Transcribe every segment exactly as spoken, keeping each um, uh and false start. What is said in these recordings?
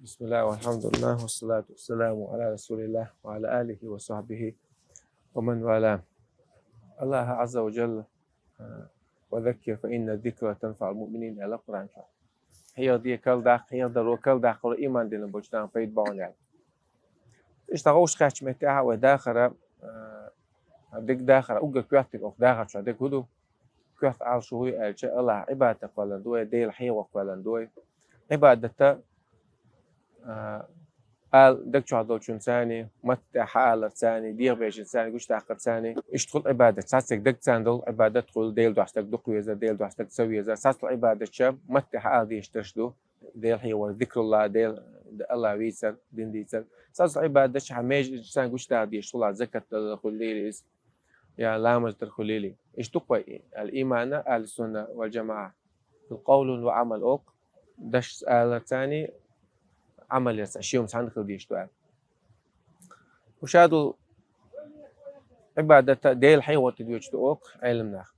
بسم الله والحمد لله والصلاة والسلام على رسول الله وعلى آله وصحبه ومن والاه. الله عز وجل, а, وذكر فإن الذكرى تنفع المؤمنين, аьлла Къуръан чу. Хьехаде, кара даккха, хьехадаро, кара даккхаро иман диллина болча наха пайда боагӀа аьлла. Иштта гӀовш кхаьчча меттехьа вай дахара, а, дика дахар, уггар коьртаниг оаха дахар чу дика хӀу ду? Коьрта Ӏалашо хӀу я аьлча, Аллахӏа Ӏибадата кхоьллина ду вай, Дела хьехо кхоьллина ду вай. Ӏибадата, а, ала дага чохь долчунцани, матта тӀехь хьааларцани, дегӀабешарцани, гучадаккхарцани, иштта хуьлу Ӏибадат. Цхьацца дагацани долу Ӏибадат хуьлу, Дела дуьхьа стаг дукха везар, Дела дуьхьа стаг ца везар. Цхьацца Ӏибадатча матта тӀехь хьаала дезаш дерш ду. Дела хьехор, зикруллахь, Дела, Аллахӏ вийцар, дин дийцар. Цхьацца Ӏибадатча хьан межа цани гучадаккха дезаш хуьлу, закат дала хуьлийла иза, я ламаз дар хуьлийла. Иштта ду-кх вай, ал-имана, ахьлу сунна вал джамаӀа. Къавлун ва Ӏамал олу-кх, дашца аларцани, Ӏамал ярцани, ши хӀума цхьаьна хила дезаш ду аьлла. Уьш а ду Ӏибадата Дела хьехор тӀедоьжуш ду олу-кх Ӏеламнаха.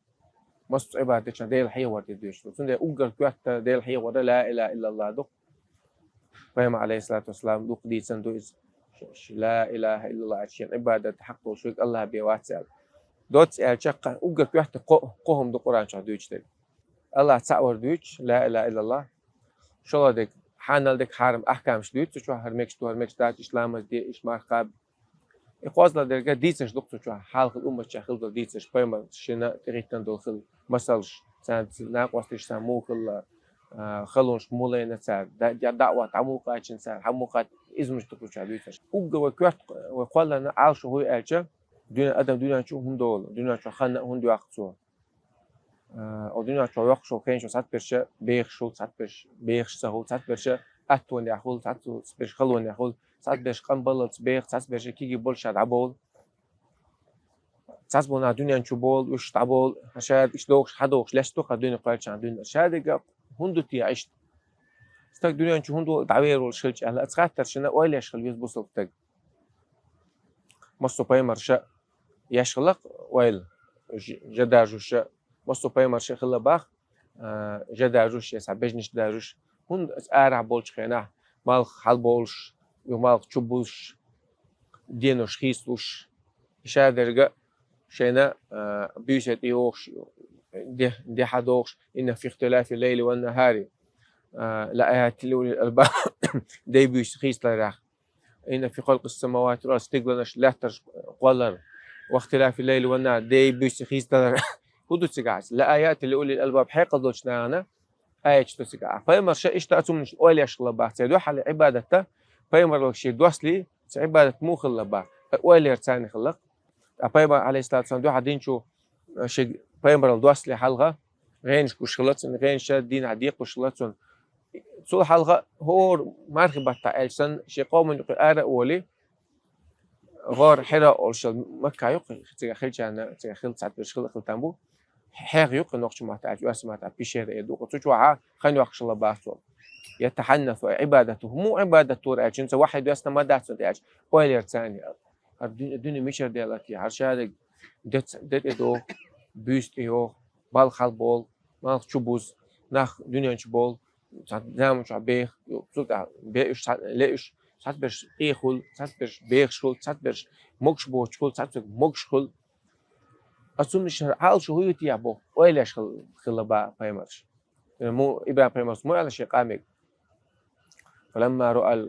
Массо а Ӏибадат дечохь Дела хьехор тӀедоьжуш ду. Цундела уггар коьрта Дела хьехор ла илахӀа иллаллахӀ ду-кх. Пайхамар, Ӏалайхиссалату вассалам, дукха дийцина ду иза. Ш-, ш-, ла илахӀа иллаллахӀ аьлча, шен Ӏибадат хьакъ долуш верг Аллахӏ бен вац аьлла. Доцца аьлча, кхо-, уггар коьрта кхо-, кхо хӀума ду Къуръан чохь дуьйцуш дерг. Аллахӏ цхьаъ вар дуьйцуш, ла илахӀа иллаллахӀ. ШолгӀа дерг, хьанал дерг, хьарам ахкамаш дуьйцу цу чохь, хӀара мегаш ду, хӀара мегаш дац, иштта ламаз де, иштта марха кхаба. И кхозлагӀа дерг дийцарш ду-кх цу чохь, хьалха умматчохь хилла долу дийцарш, пайхамаршна тӀехӀиттина долу хила масалш, царна накъосташ царна муха хилла, а, халонаш муха лайна цара, да-, да-, даӀват хьан муха кхаьчна цара, хьан муха кхаьчна, иза хӀуманаш ду-кх цу чохь дуьйцарш. Уггар вай коьрта, вай кхоьллина Ӏалашо хӀу ю аьлча, дуьне-, адам дуьнен чу хӀунда волу, дуьнен чохь хан а хӀунда йоккху цо? А, оцу дуьнен чохь йоккхуш волу хенаш цхьаьнаберш бехаш хуьлу, цхьаьнаберш бехаш ца хуьлу, цхьаьнаберш аттонехь хуьлу, цхьаьнаберш халонехь хуьлу, цхьаьнаберш къам баллалц беха, цхьаьнаберш кегий болуш дӀаболу. Цхьаьнаболу нах дуьнен чу болу, уьш дӀаболу, ша иштта дохуш, хьадохуш лаьтташ ду-кх дуьне кхоьллинчу дуьненахь. Ша дерг хӀунда ду те иштта? Стаг дуьнен чу хӀунда волу, дӀавер волуш хилча аьлла, аса хаттар шина ойла еш хила веза бусалба стаг. Массо а пайхамарша еш хилла-кх ойла, ж-, жа даржуш, массо а пайхамарша хилла боху, а, жа даржуш, я цхьа бежнаш даржуш. ХӀунда аса арахь болчу хенахь малх хьалаболуш, юха малх чу бузуш, денош хийцалуш, ша дерг шайна, а, буьйса тӀе йохуш, де-, де хьадохуш, инна фи ихтилафи лайли ван нахари, а, ла аятин ли улил албаб, дей буьйса хийцаларехь. Инна фи халкъис самавати вал ард, стигланаш, лаьттарш кхоллар, ва ихтилафи лайли ван нахар, дей буьйса хийцадалар. ХӀун ду цигахь? Ла аятин ли улил албаб, хьекъал долчу нахана аяташ ду цигахь. Пайхамарша иштта цу хӀуманаш ойла еш хилла боху, церан дуьхьал Ӏибадатта, пайхамаралла шен дослий, цу Ӏибадат муха хилла боху, ойла яр царна хилла-кх. Ткъа пайхамар, Ӏалайхиссалату вассалам, дуьхьал динчу шен пайхамаралла дослий хьалха, гӀенаш гуш хилла цунна, гӀенаша дийнахь декъуш хилла цунна. Цул хьалха хӀора мархи баттахь аьлча санна, шен къоман юкъе ара а волий, гӀор Хьира олуш йолу Макка юкъе, цигахь хилчарна, цигахь хилла цхьаьнаберш хилла хила там бу. Хьех юкъе нохча маттахь аьлча, оьрсийн маттахь пещера эр ду-кх. Цу чохь хан йоккхуш хилла боху цо. Я тахьаннафу, Ӏибадату. ХӀун Ӏибадат дора аьлча, хӀинца вахьи доьссина ма дац цунна аьлча, ойла яр царна. ХӀара дуьне, дуьне мичара даьлла те, хӀара ша дерг де ц-, де тӀе доху, буьйса тӀе йоху, балха хьалаболу, малх чу бузу, нах дуьнен чу болу, цхьа заман чохь беха, цул тӀаьхьа беуьш, цхьа леуьш, цхьаьнаберш къе хуьлу, цхьаьнаберш бехаш хуьлу, цхьаьнаберш могуш боцуш хуьлу, цхьаьнаберш могуш хуьлу. Аса цунна шара Ӏалашо хӀу ю те боху, ойла еш хил-, хилла боху пайхамарша. Мо ИбрахӀим пайхамарс мо аьлла шен къамега? Фаламма раал,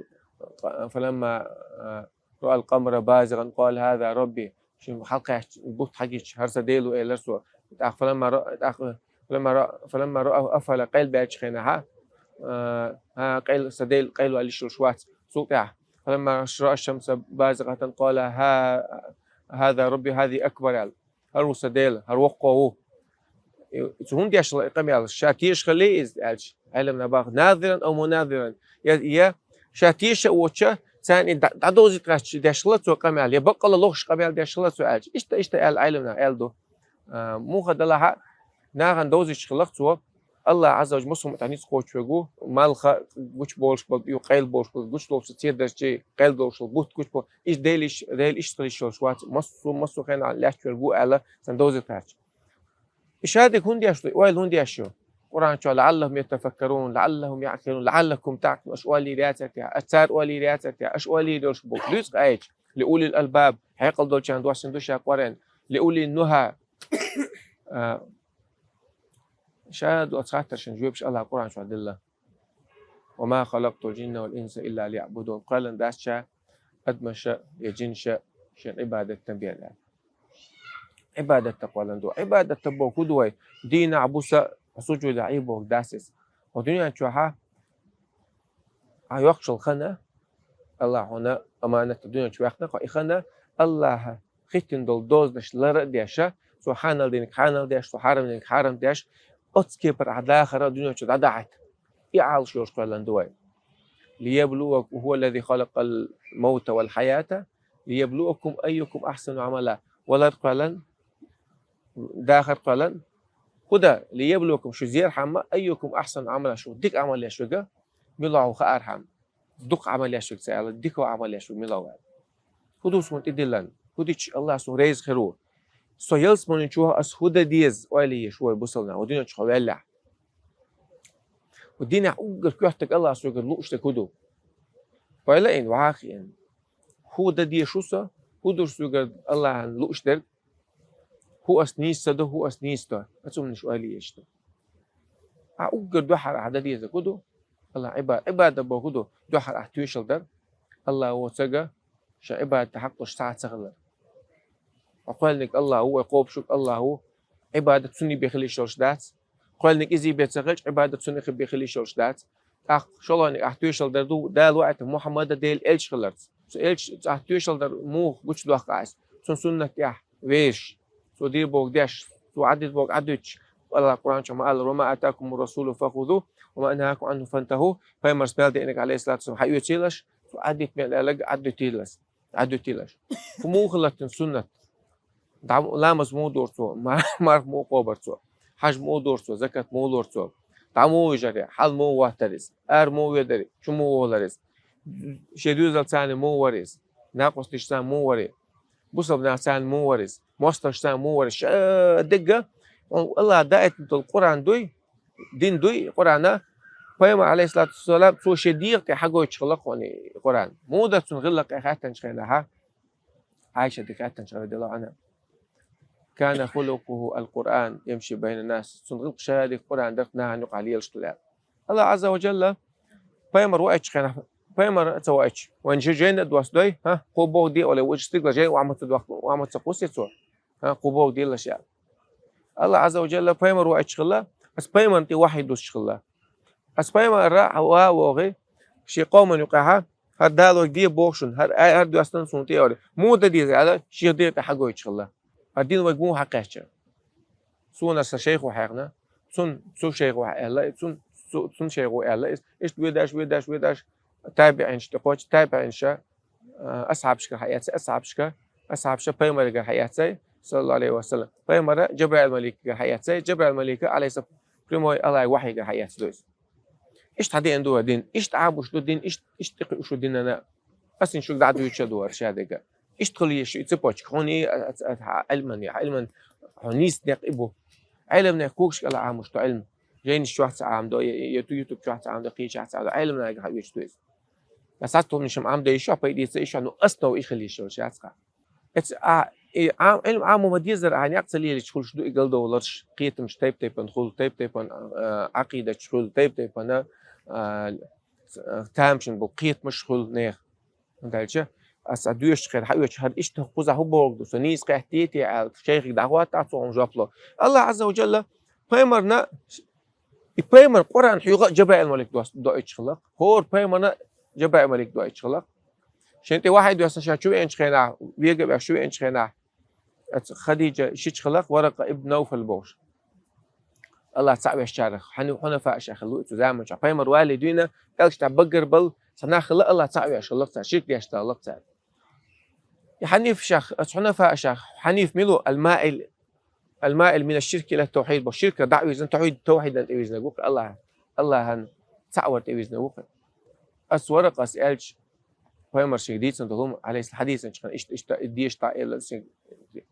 фаламма, а, раал къамара базигъан къала: «ХӀаза Рабби». Шен хьалакхаьчча бутт хьагича: «ХӀара сан Дела ву», — элира цо. ТӀаккха: «Фаламма ра-, тӀаккха: фаламма ра-, фаламма рааху афала», къайлабаьллачу хенахь, а, а, къайла-, сан Дела къайлавала йиш йолуш вац. Цул тӀаьхьа: «Фаламма рааш шамса базигъатан къала: хӀа-, хӀаза Рабби, хӀаза акбар», — аьлла. «ХӀара ву сан Дела, хӀара воккхо ву». И, цо хӀунда деш хилла и къамел? Ша теша хилий иза аьлча, Ӏеламнаха боху: «Назиран ав муназиран». Я, я ша теша а воцуш, царна и дӀа-, дӀадовзийта гӀерташ деш хилла цо къамел, я баккъалла лохуш къамел деш хилла цо аьлча. Иштта, иштта аьлла Ӏеламнаха аьлла ду. А, муха делахь а, нахана довзуьйтуш хилла-кх цо, Аллах Ӏазза ва Джалла массо а хӀуманна тӀехь ницкъ кхочуш верг ву, малх гучу болуш болу, юха къайла болуш болу, гучу долуш цу цердарчий къайла долуш болу бутт гучу болу. Иза Дела йиш, Дела йиш ца хила йиш йолуш вац, массо, массо а хенахь лаьтташ верг ву аьлла, царна довзийта гӀерташ. И ша дерг хӀунда деш ду, ойла хӀунда еш ю? Къуръан чу «لعلهم يتفكرون، لعلهم يعقلون، لعلكم تعقلون», аша оалийра яцара те, аша цара оалийра яцара те, аша оалийра йолуш болу. Дуьйцу айча: «لأولي الألباب», хьекъал долчарна доссийна ду ша Къуръан, «لأولي النهى». А, ша ду оцу хаттаршна жоьпаш Аллаха Къуръан чохь делла. «وما خلقت الجن والإنس إلا ليعبدون». Кхоьллина дац ша адамаша я жинаша шен Ӏибадатна бен аьлла. Ӏибадатна кхоьллина ду. Ӏибадатна боху хӀун ду вай? Дийнахь, буса, сужуд Ӏе боху дац иза. Хьо дуьнен чохь а йоккхушал хана, Аллаха хьуна аманат дуьнен чу ваьккхина, хьо и хана Аллаха хӀиттина долу дозанаш лар а деш, цо хьанал диниг хьанал деш, цо хьарам диниг хьарам деш, оццу кепара ахь дахар а дуьнен чу дӀадахьийта. И Ӏалаш йолуш кхоьллина ду вай. «ليبلوكم، هو الذي خلق الموت والحياة ليبلوكم أيكم أحسن عملا». Валар кхоьллина, дахар кхоьллина. ХӀун дан, «ليبلوكم», шу зерхьама, «أيكم أحسن عملا», шу дика Ӏамал еш верг мила ву хаархьама. Дукха Ӏамал еш верг ца аьлла, дика Ӏамал еш верг мила ву аьлла. ХӀун ду суна тӀедиллина? ХӀун дича Аллах суна реза хир ву? Со ялсаманин чохь ас хӀун дан деза, ойла еш вай бусалба нах, хӀун дуьнен чу хьо ваьллехь? ХӀун динехь уггар коьртаг Аллах соьгара лууш дерг хӀун ду? Ойла а йина, вахахиъна. ХӀун дан дезаш ву со? ХӀун ду соьгара Аллахьан лууш дерг? ХӀун ас нийса ца до, хӀун ас нийса до? Аса цуннаш ойла еш ду. Ахь уггар дуьххьара ахь дан дезарг хӀун ду? Аллах Ӏиба-, Ӏибадат боху хӀун ду? Дуьххьара ахь тоьшалла дар. Аллах ву цага, шен Ӏибадат хьакъ долуш цхьа а ца хилар. Хьо кхоьллиниг Аллах ву, вай кхобуш верг Аллах ву, Ӏибадат цунна бен хила йиш йолуш дац. Кхоьллиниг иза бен ца хилча, Ӏибадат цунна бен хила йиш йолуш дац. ТӀаккха шолгӀаниг ахь тоьшалла дар ду, Дала ваийтина Мухьаммад а Делан элча хиларца. Цу элча, цу ахь тоьшалла дар муха гучудоккху ахь иза? Цуьнан суннат тӀехь везаш, цо дийр бохург деш, цо Ӏаддийр бохург Ӏаддуьтуш. Аллах Къуръан чу ма-аллара: «وما آتاكم الرسول فخذوه وما نهاكم عنه فانتهوا». Пайхамарс мел деанарг, Ӏалайхиссалату вассалам, хьаоьцийла аш, цо Ӏаддийта мел аьлларг Ӏаддуьтийла аш. Ӏаддуьтийла аш. ХӀун муха хилла цуьнан суннат? ДӀа ламаз муха дора цо, ма-, марха муха кхобура цо, хьаж муха дора цо, закат муха лора цо, дӀа муха вижара, хьал муха ваттара иза, ара муха ведара, чу муха вахалара иза, шен доьзалца муха вара иза, накъосташца муха вара, бусалба нахаца муха вара иза, мостагӀашца муха вара иза, ша дерг а, Аллах даийтина долу Къуръан дуй, дин дуй Къуръана, Пайхамар, Ӏалайхиссалату вассалам, цо шен дегӀа тӀе хьагойтуш хилла хьуна и Къуръан. Муха дан цунна гӀиллакх хаьттинчу хенахь, Ӏайшата хаьттинчу хенахь, радияллаху Ӏанха: «كان خلقه القرآن يمشي بين الناس». Цуьнан гӀиллакх ша дерг Къуръан дара, нахана юкъахь лелаш ду аьлла. Аллах Ӏазза ва Джалла пайхамар ваийтинчу хенахь, пайхамар а ца ваийтича, вайн жи-, жайна а доссадой, хӀа, кхо бохург де олий, вуьшта стигала жайна охьа ма ца дохку, охьа ма ца кхуссий цо? ХӀа, кхо бохург делаш аьлла. Аллах Ӏазза ва Джалла пайхамар ваийтича хилла, аса пайхамарна тӀе вахьий дуссуш хилла. Аса пайхамар а ван а вогӀий, шен къоман юкъахь, хӀара Дала вайга де боху шуна, хӀара, хӀара доьссина суна тӀе олий, муха дан деза аьлла, шен дегӀа тӀе хьагойтуш хилла. ХӀара дин вайга муха хьакхаьчна? Суна сан шайхо хьехна, цун, цу шайхо аьлла, цун, цу, цун шайхо аьлла иза. Иштта ведаш, ведаш, ведаш, табиӀинаш тӀе кхочу, табиӀинаша, а, асхьабашкара хьаэцай, асхьабашка, асхьабаша пайхамарегара хьаэцай, саллаллаху Ӏалайхи ва саллам. Пайхамара Джабраил маликагара хьаэцай, Джабраил малика, Ӏалайхиссалам, прямой Аллахьан вахьийгара хьаэцна ду иза. Иштта хьадеана ду вай дин, иштта Ӏамош ду дин, иштта, иштта тӀекхуьуш ду динана. Аса шуьга дӀадуьйцуш а ду хӀара шадерг а. Иштта хила еза шу и цепочка. Хьуна и, а, а, а, Ӏилман, я Ӏилман, хьуна нийса некъ и бу. Ӏилманех когашкахь Ӏамош ду Ӏилма. Жайнаш чохь ца Ӏамадо, я, я ютуб чохь ца Ӏамадо, кхечахь ца Ӏамадо, Ӏилманега хьаоьцуш ду иза. Аса цхьацца хӀуманаш-м Ӏамадо йиш йо, пайда эца йиш йо, но основа и хила йиш йолуш яц-кха. Эца, а, и Ӏам-, Ӏилма Ӏамо ма-деззара, ахьа некъ ца лелийча хуьлуш ду и галдовларш, кхетамаш тайп-тайпана хуьлу, тайп-тайпана, а, Ӏакъидаташ хуьлу, тайп-тайпана, а, тамашийна болу кхетамаш хуьлу нехан. ХӀунда аьлча аса доьшучу хенахь, хьаоьцуш, хӀара иштта кхузахь хӀун бохург ду, со нийса кхеттий те аьлла, шайхига дӀахӀоттахь, цо хьуна жоп ло. Аллах Ӏазза ва Джалла пайхамарна, и пайхамар Къуръан хьоьга а Джабраил малик дос-, доуьйтуш хилла. ХӀора пайхамарна Джабраил малик доуьйтуш хилла. Шен тӀе вахьий доьссина ша чу веанчу хенахь, вега а веш чу веанчу хенахь, оцу Хадиджа шича хилла, Варакъа ибн Навфал бохуш. Аллах цхьаъ вешчарах, хьуна-, хьунафаъашах хилла ву и цу заманчохь. Пайхамар вале дуьйна, кӀелгаш тӀехь баггара бала, цхьа нах хилла, Аллах цхьаъ веш хилла цара, ширк деш ца хилла цара. И хьанифашах, оцу хьунафаъашах, хьаниф мила ву? Ал-маил, ал-маил мина ширки ила тавхьид боху, ширкара дӀа а вирзина, тавхьид, тавхьидана тӀе вирзинарг ву-кх, Аллах, Аллахьан цхьаъ вар тӀе вирзинарг ву-кх. Ас Варакъас аьлча, пайхамар шега дийцина долу хӀума, Ӏалайхиссалам, хьадийцинчу хенахь, иштта, иштта, и деша дӀа а элла, шен,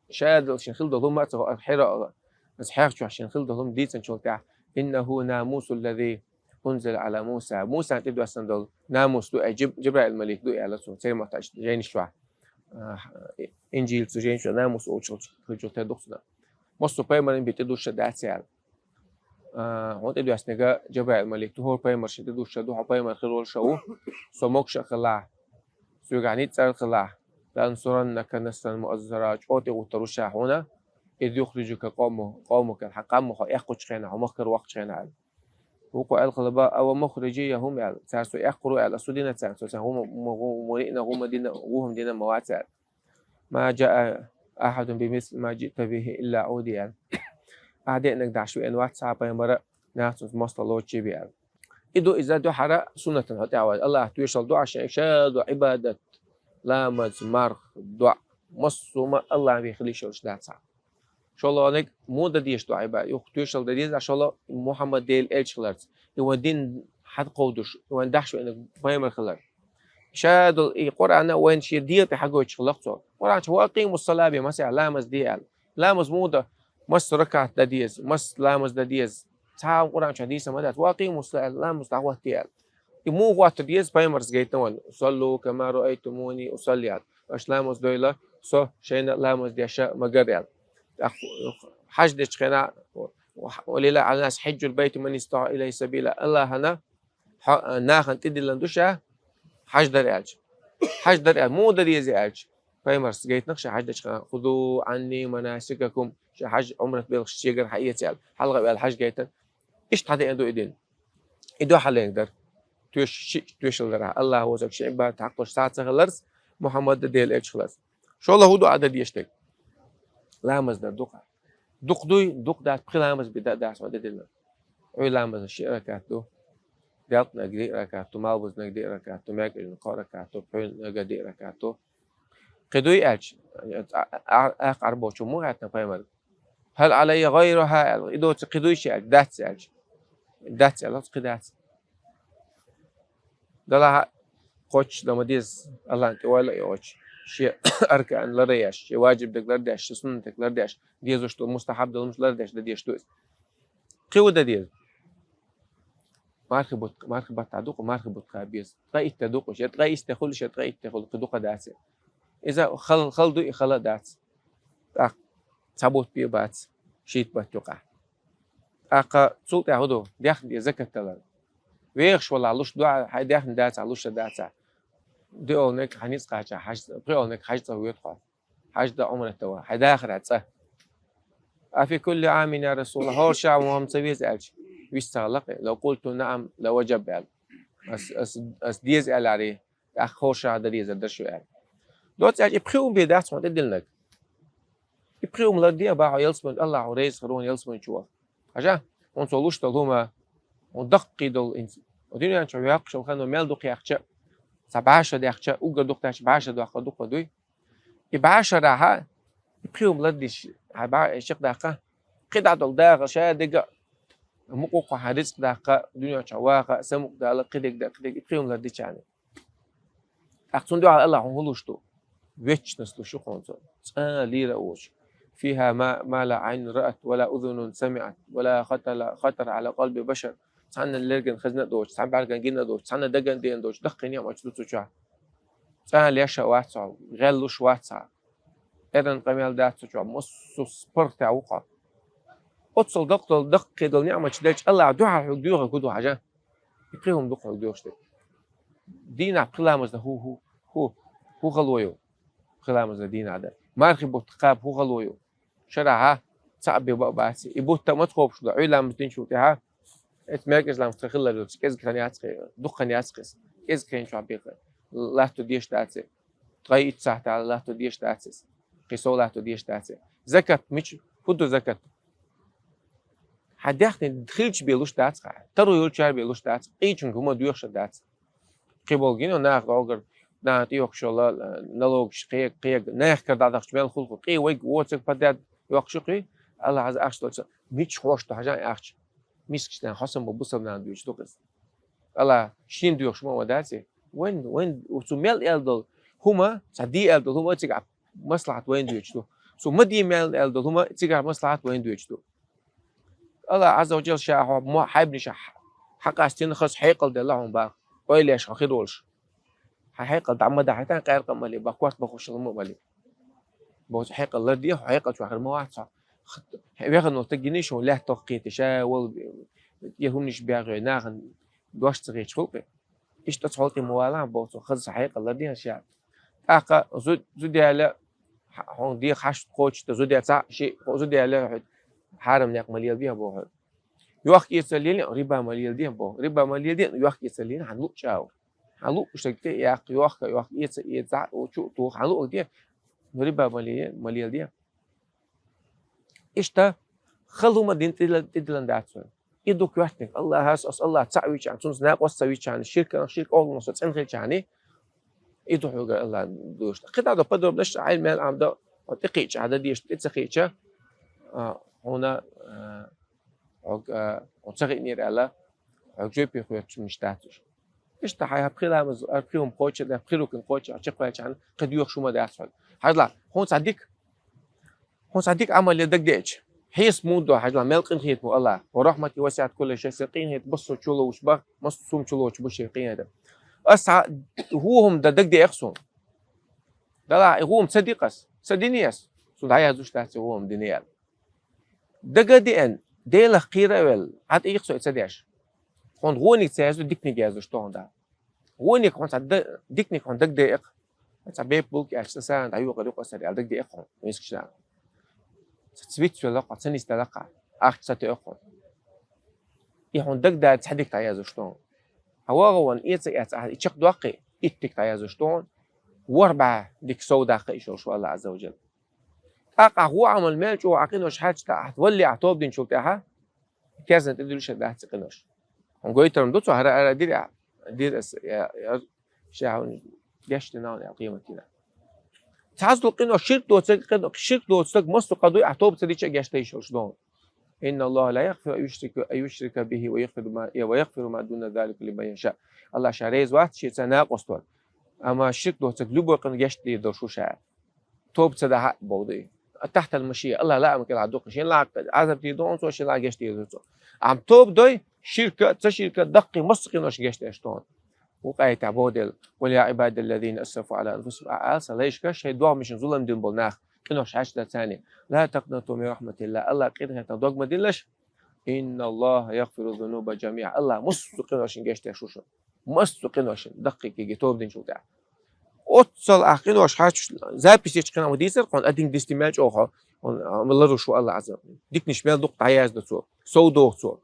шадолу шен хилла долу хӀума а ца хо-, ас хьера, ас хьех чохь шен хилла долу хӀума дийцинчул тӀаьхьа, إنه ناموس الذي أنزل على موسى. Мусана тӀедоссана долу намус ду, э, Джиб-, Джабраил малик ду аьлла цо, церан маттахь жайнаш чохь. А, Инжил цу жайнаш чохь намус олучу хилчул тера ду цунах. Массо пайхамаран бен тӀедуссуш дац аьлла. А, хьуна тӀедоьссинарг Джабраил малик ду, хӀора пайхамаршна тӀедуссуш ду, хьо пайхамар хир волуш ву, со могуш а хилахь, соьгахь ницкъ а хилахь, لأنصرنك نصرا مؤزرا, чӀогӀа тӀегӀуттур ву ша хьуна, إذ يخرجك قوم-, قومك, хьан къам хьо эккхучу хенахь, хьо махкара воккхучу хенахь аьлла. Вукхо аьлла хилла бан, أو مخرجيهم аьлла, цара со эккхур ву аьлла, ас ду дина царна, со царна хӀума, хӀума, хӀума диъна, ву хӀума диъна ма вац аьлла. ما جاء أحد بمثل ما جئت به إلا عودي аьлла. Ахь деанарг дӀаш веана вац цхьа а пайхамар, нах цунца мостагӀа лоцуш бен аьлла. И ду иза дуьххьара суннатана хьо тӀехь вай. АллахӀ тоьшалла ду Ӏа шен, ша ду Ӏибадат, ламаз, марха, доӀа. Массо а АллахӀан бен хила йиш йолуш дац хьан. ШолгӀаниг муха дан деза доӀа Ӏибадат? Юха тоьшалла дан деза, шолгӀа Мухьаммад Делан элча хиларца. И вайн дин хьан кховдуш, и вайн дӀаш веанарг пайхамар хилар. Ша долу и Къуръан а вайна шен дегӀа тӀе хьагойтуш хилла цо. Къуръан чохь وأقيموا الصلاة бен ма ца аьлла, ламаз де аьлла. Ламаз муха дан, масса ракаӀат дан деза, масса ламаз дан деза. Цхьа а Къуръан чохь дийца ма дац. وأقيموا الصلاة, ламаз дӀахӀотта аьлла. И муха хӀотта деза, пайхамарца гайтина вайна: صلوا كما رأيتموني أصلي аьлла. Аша ламаз дойла, со шайна ламаз деш ма гар аьлла. ТӀаккха хьаж дечу хенахь, ولله على الناس حج البيت من استطاع إليه سبيلا. АллахӀана хьо-, нахана тӀедиллина ду ша хьаж дар аьлча. Хьаж дар аьлла, муха дан деза аьлча, пайхамарца гайтина ша хьаж дечу хенахь: خذوا عني مناسككم, ша хьаж, Ӏумрат белхаш шегара хьаэца аьлла. Хьалха а ваьлла хьаж гайтина. Иштта хьадеана ду и дин. И дуьххьарлерниг дара. Тоьш-, ши тоьшалла дара. АллахӀ вовзарг шен Ӏибадат хьакхалуш цхьа а ца хиларца, Мухьаммад а Делан элча хиларца. ШолгӀа хӀун ду Ӏа дан дезаш дерг? Ламаз дар дукха. Дукха дуй, дукха дац, пхи ламаз бен да-, дац ма тӀедиллина. Ӏуьйра ламазан ши ракаӀат ду. Делкъанарг диъ ракаӀат ду, малбузнарг диъ ракаӀат ду, маьркӀажан кхо ракаӀат ду, пхьуьйранарг диъ ракаӀат ду. Кхин дуй аьлча, а, а, а, Ӏарбочо муха аьлла пайхамарга? هل علي غيرها аьлла. И доцу кхин дуй ша аьлча, дац аьлча. Дац аьлла, кхин дац. Далахь а кхоччуш дан ма деза, АллахӀна тӀе ойла а йоцуш, шен аркан ларъеш, шен ваджиб дерг лардеш, шен суннат дерг лардеш, дезаш долу мустахьаб долу хӀумнаш лардеш дан дезаш ду иза. Кхин хӀун дан деза? Мархи бутт-, мархи баттахь ду-кх, мархи бутт кхаба беза. Ткъе итт де ду-кх уьш, я ткъе исс де хуьлу, я ткъе итт де хуьлу, кхин дукха дац. Иза хала, хала ду, и хала а дац. ТӀаккха цхьа бутт бен бац, шийтта бутт юкъахь. ТӀаккха цул тӀаьхьа хӀун ду? Даьхни де закат далар. Вехаш валахь луш ду хьан, хьайн даьхни дацахь, луш дан дацахь. ДиъолгӀаниг хьан ницкъ кхачахь, хьаж-, пхиъолгӀаниг хьаж цӀа воьду хьо. Хьаж дан, Ӏумрат дан ван. Хьайн дахарехь цӀа. أفي كل عام يا رسول الله, хӀора ша а ван ца веза аьлча, вист ца хилла-кх. لو قلت نعم لوجب аьлла. Ас, ас, ас деза аьлларий, тӀаккха хӀора ша а дан дезар дара шу аьлла. Доцца аьлча, и пхи хӀума бен дац хьуна тӀедиллинарг. И пхи хӀума ларде а бан хьо ялсамани, АллахӀ хьо реза хир ву хьуна ялсамани чу ваха. Хьажа, хьуна цо луш долу хӀума, хьуна даккхий долу хӀинца. Дуьнен чохь йоккхуш йолу хан мел дукха яьккхича а, цхьа бӀе шо даьккхича а, уггар дукха даьлча бӀе шо доккха дукха дуй. И бӀе шарахь, и пхи хӀума лардича, хьан бӀе шо чекхдаккха, кхидӀа долу дахар ша дерг а, мукъа а кху хьан рицкъ даккха, дуьнен чохь ваха, самукъадала, кхидерг дан, кхидерг, и пхи хӀума лардича а. ТӀаккха цунна дуьхьал АллахӀ хьуна хӀун луш ду? Вечность луш ю хьуна цо. Цкъа а лийра а воцуш. فيها ما، ما لا عين رأت ولا أذن سمعت ولا خطر، خطر على قلب بشر. Цхьанна лерган хезна а доцуш, цхьана бӀаьрган гина а доцуш, цхьанна даган деана доцуш, даккхий неӀматаш ду цу чохь. Цкъа а леш а вац хьо, гӀел луш вац хьан. Эрна къамел дац цу чохь, массо а спортехь ву хьо. Оццул даккхий долу, даккхий долу неӀматаш делча, АллахӀ дуьхьал хьоьга доьхург хӀун ду хьажа? И пхи хӀума ду хьоьга доьхуш дерг. Дийнахь пхи ламаз дан хӀу, хӀу, хӀу, хӀу хало ю? Пхи ламаз дан дийнахь дан. Мархи бутт кхаба хӀу хало ю? Шарахь цхьаъ бен бан а бац. И бутт а маца кхобуш ду? Ӏуьйра ламаз динчул тӀаьхьа, эцу маьркӀажа ламаз тхан хилар ю, кӀезиг хан яц кхин, дукха хан яц кхин. КӀезиг хан чохь бен латто дезаш дац. Ткъе итт сахьтехь латто дезаш дац иза. Кхин сов латто дезаш дац. Закат мича, хӀун ду закат? Хьан даьхни хилча бен луш дац хьан? Таро йолчара бен луш дац. Къийчунга хӀума доьхуш а дац. Кхин болу гино наха догӀур, нана тӀейохкуш йолу налогаш кхега, кхега, нахкара дӀадахча мел хуьлу, кхин вайга воцург подряд йоккхуш ю кхин. АллахӀ Ӏазза ахча долчу мича хьош ду хьажа ахча? Мискачу нахана хьо санна болу бусалба нана доьчуш ду-кх иза. АллахӀ шена доьхуш ма ван дац и? Вайн, вайн, цо мел аьлла долу хӀума, цхьа де аьлла долу хӀума цигахь маслахьат вайна доьчуш ду. Цо ма де мел аьлла долу хӀума цигахь маслахьат вайна доьчуш ду. Аллах Ӏазза ва Джалла ша хьо мо-, хьайбанаш хьакъастийна, хаза хьекъал делла хьона бах. Ойла еш хьо хир волуш. Хьан хьекъал дӀа ма дахьийтан, къаьркъа а ма ле, бах, корта бахуш хила ма ле. Боцу хьекъал ларде, хьо хьекъал чохь хир ма вац хьо. Вехана волу стаг гина шу лаьттах кхеташ, а, вала, я хӀуманаш бегӀой, нахана дош ца хеташ хуьлу-кх. Иштта оцу хьолтӀе ма вала, боху цо, хаза хьекъал ларде ша. ТӀаккха зу-, зуда яьлла, хьо-, хьуна деха хьашт кхочушдан зуда яьлла, цхьаъ, шиъ, зуда яьлла, хьо хьарам некъ ма леладе, боху. Йохка-эца лелийна, риба ма леладе, боху. Риба ма леладе, йохка-эца лелийна, хьан луъу чӀагӀо. Хьан луъу шаг тӀе а яккха, йохка, йохка, эца, эца, цхьаъ, чу а туху, хьан луъу де, ну, риба ма ле-, ма леладе. Иштта, хала хӀума дина тӀедиллина, тӀедиллина дац вайн. И ду коьртаниг. Аллахьас, ас Аллахь цхьаъ вичахьана, цунца накъост ца вичахьана, ширках, ширк охӀланах со цӀена хилчахьана, и ду хьоьга Аллахь дуьйцуш. КхидӀа до подробнаш, Ӏилма мел Ӏамадо, хьо тӀекхиъча, хьан дан дезаш тӀе ца кхиъча, а, хьуна, а, хьо, а, хьуна ца хиънера аьлла, хьоьга жоьпе хоьттуш дац уьш. Иштта хьайн пхи ламаз, а, пхи хӀума кхочуш, пхи рукн кхочуш, чекхваьлчахьана, кхин доьхуш хӀума дац хьоьга. Хьажал, хьуна цхьа дика, хьуна цхьа дика Ӏамал ян дагадеъча, хьесап муха до, хьажал, мел къинхетам бу Аллахь. Ва рахьмати васиӀат кулла шай, сайн къинхетам массо а чулоцуш бу, массо а хӀума чулоцуш бу шен къинхетам. Ас цхьа хӀума дан дагадеъча суна. Далахь, и хӀума ца дина ас, ца дина ас, суна дӀаяздеш дац и хӀума дина аьлла. Дага а деана, Делах кхера а велла, хьан тӀе йикх со и ца деш. Хьуна вониг ца яздо, диканиг яздеш тохана да. Вониг хьуна цхьа да-, диканиг хьуна дагадеъча, цхьа бепа булка аьлча, сан сагӀина дӀайокъур ю-кх аса аьлла дагадеъча хьуна, мискача нахана. Цхьа цвит велла-кх хьо, ца нисделла-кх хьо, ахча ца тоьу-кх хьуна. И хьуна дагадеъча цхьа дика дӀаяздеш тохана. Хьан вагӀа ван эца а эцна, ахьа и чекхдоккхий, итт дика дӀаяздеш тохана, ворхӀ бӀе дика сов даккха йиш йолуш ву Аллахь Ӏазза ва Джалла. ТӀаккха ахьа хӀун Ӏамал мел чӀогӀа, ахьа къинош хьаьжча, ахьа валле ахьа тоба динчул тӀаьхьа, керзан тӀе дуьллуш а дац и къинош. Хьуна гойтаран ду цо, хӀара ара дира, дира ас, я, я, ша хьуна гечдина аьлла къематдийнахь. Цхьацца долу къинош ширк доцург, къино-, ширк доцу стаг массо а къа дуй, ахьа тоба ца дича а гечдан йиш йолуш ду. Инна Аллаха ла ягъфиру ан юшрика, ан юшрика бихи ва ягъфиру ма, ва ягъфиру ма дуна залика лиман яша. Аллахь ша реза вац шеца накъост ван. Амма ширк доцург любой къинош гечдийр долуш ву ша. Тоба ца дахь а боху ду и. Тахьтал машиа, Аллахь лаам кӀелахь ду-кх. Шен лахь Ӏазап дийр ду хьуна цо, шен лахь гечдийр ду цо. Амма тоба дой, ширка, ца ширка, даккхий массо а къиношна гечдеш ду хьуна. Вукху аятехь боху Дела: «Къул я Ӏибадаллазина асрафу Ӏала анфусихим», а, ала сан лайшка, шайн догӀмашна зулам дина болу нах, къинош хьаьжча дан царна. «Ла такънату мин рахьматиллахь», Аллахь къинхетамах дог ма диллаш. «Инна Аллаха ягъфиру зунуба жамиӀа». Аллахь массо а къиношна гечдеш ву шуна. Массо а къиношна, даккхий кегий тоба динчул тӀаьхьа. Оццул ахь къинош хьаьжча, запись ечу хенахь ма дийцара хьуна, один десятый мел чӀогӀа хьо, хьуна, а, ларуш ву Аллахь Ӏазза. Диканаш мел дукха дӀаязда цо, сов доху цо.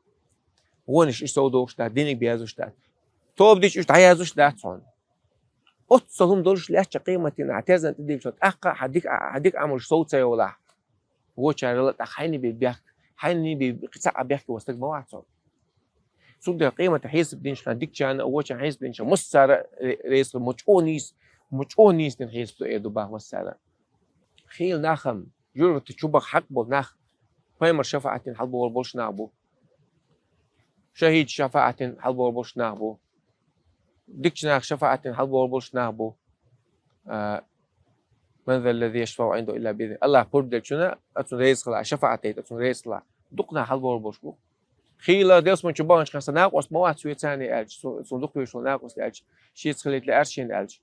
Вонаш и сов дохуш дац, диниг безаш дац. Тоба дича уьш дӀаяздеш дац хьуна. Оццул хӀума долуш лаьттачу къематдийнахь, хьан терзан тӀе диллича, тӀаккха хьан дика, хьан дика Ӏамалш сов ца йолахь. Вочарал а тӀаккха хьайна бен бехк, хьайна бен цхьа а бехке ван стаг ма вац хьо. Цундела къематан хьесап динчу хенахь дикачарна а, вочарна хьесап динчу хенахь массара а ре-, реза хир, ма чӀогӀа нийса, ма чӀогӀа нийса дина хьесап ду эр ду бах массара. Хийла нах-м, жуьгтий чу баха хьакъ болу нах, пайхамар шафаӀатан хьалабогӀур болуш нах бу. ШахӀид шафаӀатан хьалабогӀур болуш нах бу. Дикачу нах шафаӀатан хьалабогӀур болуш нах бу. А, «Ман заллази яшфау Ӏиндаху илла биизни». Аллахь пурба делчунна, оцунна реза хила, шафаӀат дайта, оцунна реза хила. Дукха нах хьалабогӀур болуш бу. Хийла делсман чу баханчу хенахь сан накъост ма вац вай царна аьлча, цу-, цунна дукха веш волу накъост аьлча, шеца хилийта лаьара шена аьлча.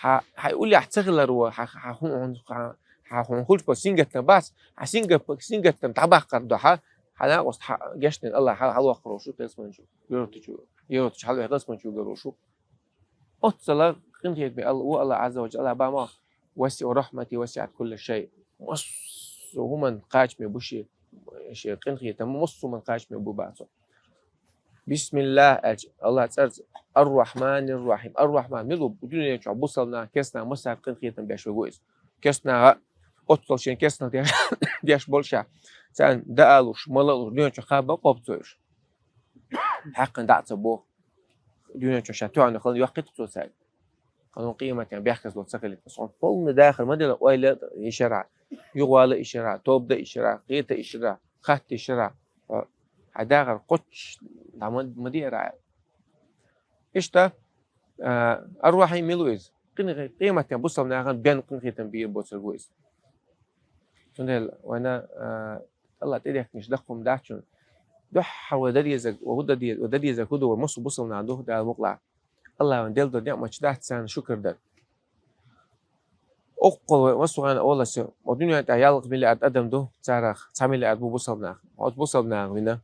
Хьан, хьайн уллехь ца хилар ву, хьан, хьан хӀун, хьан, хьан хӀун хуьлуш бо сингаттам бац, хьан сингат-, сингаттам дӀабаккхар ду хьан, хьан накъост хьан гечдина Аллахь хьан хьалаваккхар ву шу кхелсман чу, юрту чу, юрту чу хьалаваьхна кхелсман чу вуьгар ву шу. Оццала къинхетаме Алла-, ву Аллахь Ӏазза ва Джалла, Аллахь бан ма «Васиъа рахьмати васиъат кулла шай». Массо а хӀуманна кхачаме бу шен, шен къинхетам, массо а хӀуманна кхачаме бу бах цо. Бисмиллах аьлча, Аллахь цӀарца, Ар-Рахьманир-Рахьим. Ар-Рахьман мила ву? Дуьнен чохь бусалба нах, керста нах массара къинхетам беш верг ву иза. Керста наха оццул шен керстанал деш, деш болуш а, царна даа луш, мала а луш, дуьнен чохь кхаба а кхобу цо уьш. Хьаькхна дӀа а ца боху. Дуьнен чохь ша тоьхна хилла йоккхуьйту цо цаьрга. Кхана къематан бехказло ца хилийта. Сон полный дахар ма дела, ойла а йишара, юхавала а йишара, тоба дан а йишара, кхета а йишара, хатта а йишара. Хьан дахар кхоччуш дӀа ма, ма деара. Иштта, а, Ар-Рахьим мила ву иза? Къин-, къематан бусалба нахана бен къинхетам бийр боцург ву иза. Цундела вайна, а, Аллах тӀедехкинчу даккха хӀума дац шуна. Дуьххьара вай дан дезарг, вай хӀун дан деза, вай дан дезарг хӀун ду, вай массо а бусалба нах ду, Дала мукъалахь. Аллах вайна делла долу неӀматаш дац царна шукар дар. Оккхул вай массо а гӀана оласе, ма дуьнен тӀехь ялх миллиард адам ду, царах цхьа миллиард бу бусалба нах. Оцу бусалба нах вина.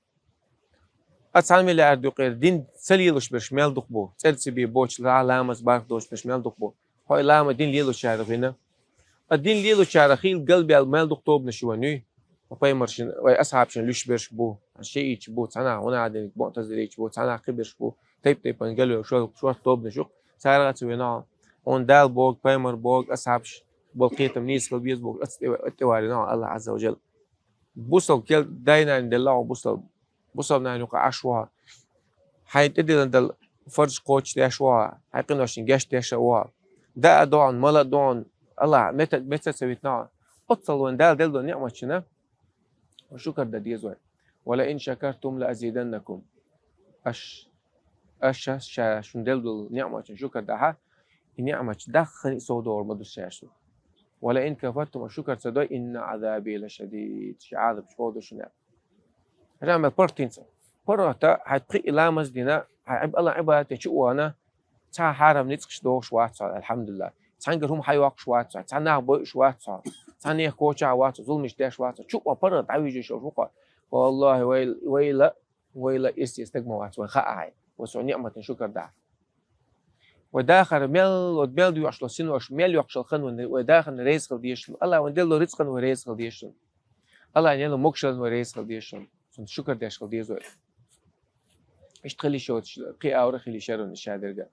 А цхьа миллиард юкъера дин ца лелош берш мел дукха бу, цӀерца бе боцуш, ла-, ламаз барх доцуш берш мел дукха бу. Хьо и лама дин лелочарах вина. А дин лелочарах хийла галбаьлла мел дукха тобанаш ю вайн, юй? Ва пайхамаршна, вай асхьабашна луьш берш бу, шиӀиташ бу, цхьанах хӀунадиниг, муътазилиташ бу, цхьанах кхиберш бу, тайп-тайпана галваьлла шо-, шорта тобанаш ю-кх, царах а ца вина хьо. Хьуна Дала бохург, пайхамар бохург, асхьабаш болу кхетам нийса хила беза бохург, оцу тӀе-, оцу тӀе варина хьо Аллах Азза ва Жалла. Бусалба кел-, дай-нана делла хьо бусалба. Бусалба нана юкъа Ӏаш ву хьо. Хьайн тӀедиллина долу фарз кхочушдеш ву хьо. Хьайн къиношна гечдеш а ву хьо. Даа а ду хьуна, мала а ду хьуна, Аллах меца, меца а ца витина хьо. Оццул вайн Дала делла долу неӀматашна шукар дан деза вай. «Ва ла ин шакартум ла азиданнакум». Аш, аша ша шуна делла долу неӀматашна шукар дахь, и неӀматаш даххана а совдохур ма ду ша шуна. «Ва ла ин кафартум», аш шукар ца дой, «инна Ӏазаби ла шадид», шен Ӏазап чӀогӀа ду шуна. Хьажа мел паргӀат хӀинца. ПаргӀата хьайн пхи а ламаз дина, хьайн Ӏиб-, Аллах Ӏибадате чу а вахана, цхьа хьарам ницкъаш дохуш вац хьо, алхьамдулиллахӀ. Цхьаьнгара хӀума хьайоккхуш вац хьо, цхьа нах бойуш вац хьо, цхьа нехан кочахь а вац хьо, зуламаш деш вац хьо. Чу а вахана паргӀат дӀавижийша ву хьо. Валлахи, вай-, вайла, вайла ирсе стаг ма вац, вайн хаа хьайн. Вай цу неӀматана шукар дахь. Вай дахар мел, вай мел доьхуш долу синош, мел йоккхуш йолу хан вайн, вай дахарна реза хила дезаш. Аллах вайн делла рицкъана вай реза хила дезаш. Аллах нелла могушаллина вай реза хила дезаш, цунна шукар деш хила деза вай. Иштта хила йиш йоцуш, кхин а аура хила йиш яра вайна ша дерга.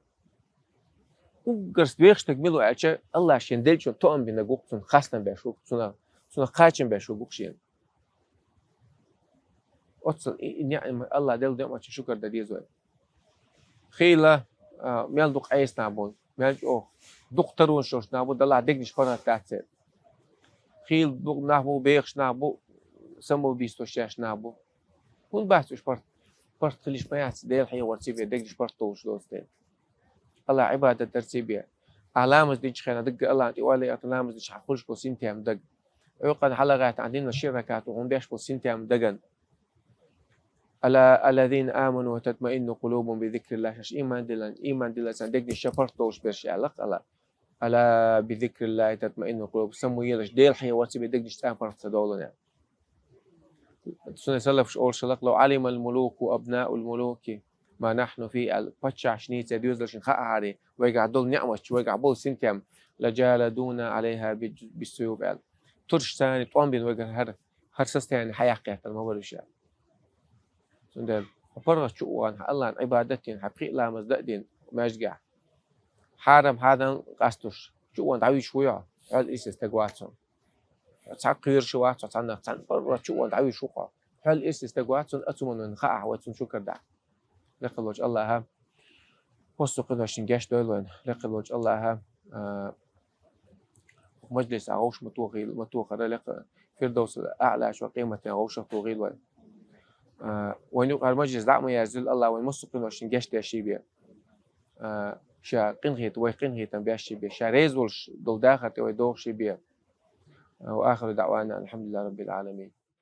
Уггарст вехаш стаг мила ву аьлча, Аллах шен деллачун тоам бинарг ву-кх, цунна хастам беш ву-кх, цунна, цунна кхачам беш ву-кх шена. Оццул и, и неӀма-, Аллах делла неӀматашна шукар дан деза вай. Хийла, а, мел дукха Ӏеса нах бу, мел чӀогӀа дукха таронаш йолуш нах бу, далахь дегнаш паргӀат дац церан. Хийла дукха нах бу, бехаш нах бу, самоубийство еш нах бу. ХӀунда бац уьш паргӀат? ПаргӀат хила йиш ма яц, Дела хьехорца бен дегнаш паргӀат долуш доцу дела. Аллах Ӏибадат дарца бен. Ахь ламаз динчу хенахь даггара Аллахьна тӀе ойла яхта ламаз динчу хьан хуьлуш болу синтем дага. Оькъана хьала гӀаьтта ахь дина ши ракат ву, хьуна беш болу синтем дагана. «Ала аллазина аману ва татмаинну къулубухум би зикриллахи», шаьш ийман диллан, ийман диллан царна дегнаш ша паргӀат долуш берш аьлла-кх Аллах. «Ала би зикриллахи татмаинну къулуб», самоелаш, Дела хьехорца бен дегнаш цӀа паргӀат ца долу аьлла. Цуьнан салафаш олуш хилла-кх: «Лав Ӏалимал мулуку ва абнаул мулуки ма нахьну фи», аьлла, паччахьашна, церан доьзалшна хаахьара вайгахь долу неӀматаш, вайгахь болу синтем, «ла джаладуна Ӏалайха би-, биссуюф», аьлла. Турш царна тӀом бина вайгара хӀара, хӀара состояние хьаяккхийтар ма бара уьш аьлла. Цундела хьо паргӀат чу а вахана, хьан Аллахьна Ӏибадат дина, хьан пхи а ламаз дан а дина маьждигехь, хьарам хьадан къастуш, чу а вахана дӀавуьйш вуй хьо, хьол ирсе стаг вац хьо. Цхьа кхоьруш вац хьо, цхьаннах цхьаьна паргӀат чу а вахана дӀавуьйш ву хьо. Хьол ирсе стаг вац хьуна, а цу хӀуманна вайн хаа хьо, вай цунна шукар дахь. Лекха волчу Аллаха массо а къиношна гечдойла вайна. Лекха волчу Аллаха, а, мажлисехь вовшах ма тохийла, ма тохара, лекха Фирдовсал Аъла чохь къематдийнахь вовшах тохийла вайна. А, вайна юкъара мажлис дӀа а ма яздойла, Аллаха вайн массо а къиношна гечдеш бен. А, ша къинхетам, вай къинхетам беш бен. Ша реза волуш долу дахар тӀе вай дохуш бен. А, ва ахиру даъвана алхьамдулиллахи раббил Ӏаламин.